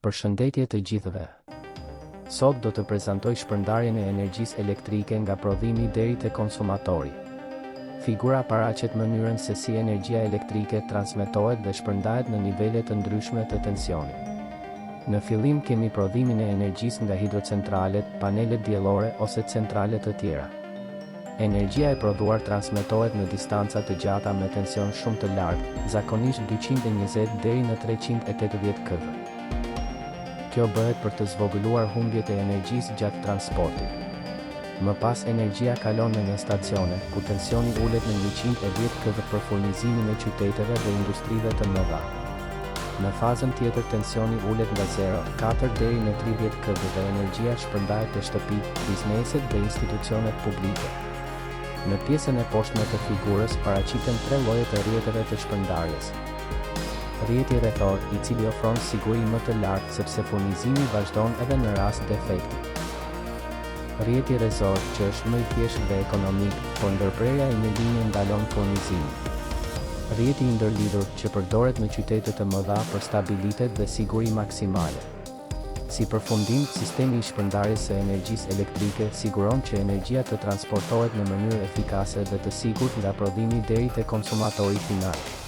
Përshëndetje të gjithëve. Sot do të prezantoj shpërndarjen e energjisë elektrike nga prodhimi deri te konsumatori. Figura paraqet mënyrën se si energjia elektrike transmetohet dhe shpërndahet në nivele të ndryshme të tensionit. Në fillim kemi prodhimin e energjisë nga hidrocentralet, panelet diellore ose centrale të tjera. Energjia e prodhuar transmetohet në distanca të gjata me tension shumë të lartë, zakonisht 220 deri në 380 kV. Kjo bëhet për të zvogëluar humbjet e energjisë gjatë transportit. Më pas energjia kalon në nënstacione, ku tensioni ulet në 110 kV për furnizimin e qyteteve dhe industrive të mëdha. Në fazën tjetër tensioni ulet nga zero, katër deri në 30 kV dhe energjia shpërndahet te shtëpitë, bizneset dhe institucionet publike. Në pjesën e poshtme të figurës paraqiten tre lloje të rrjeteve të shpërndarjes. Rrjeti rrethor, i cili ofron siguri më të lartë sepse furnizimi vazhdon edhe në rast defekti. Rrjeti rrezor, që është më i thjeshtë dhe ekonomik, por ndërprerja e një linje ndalon furnizimin. Rrjeti i ndërlidhur, që përdoret në qytete të mëdha për stabilitet dhe siguri maksimale. Si përfundim, sistemi i shpërndarjes së energjisë elektrike siguron që energjia të transportohet në mënyrë efikase dhe të sigurt nga prodhimi deri te konsumatori final.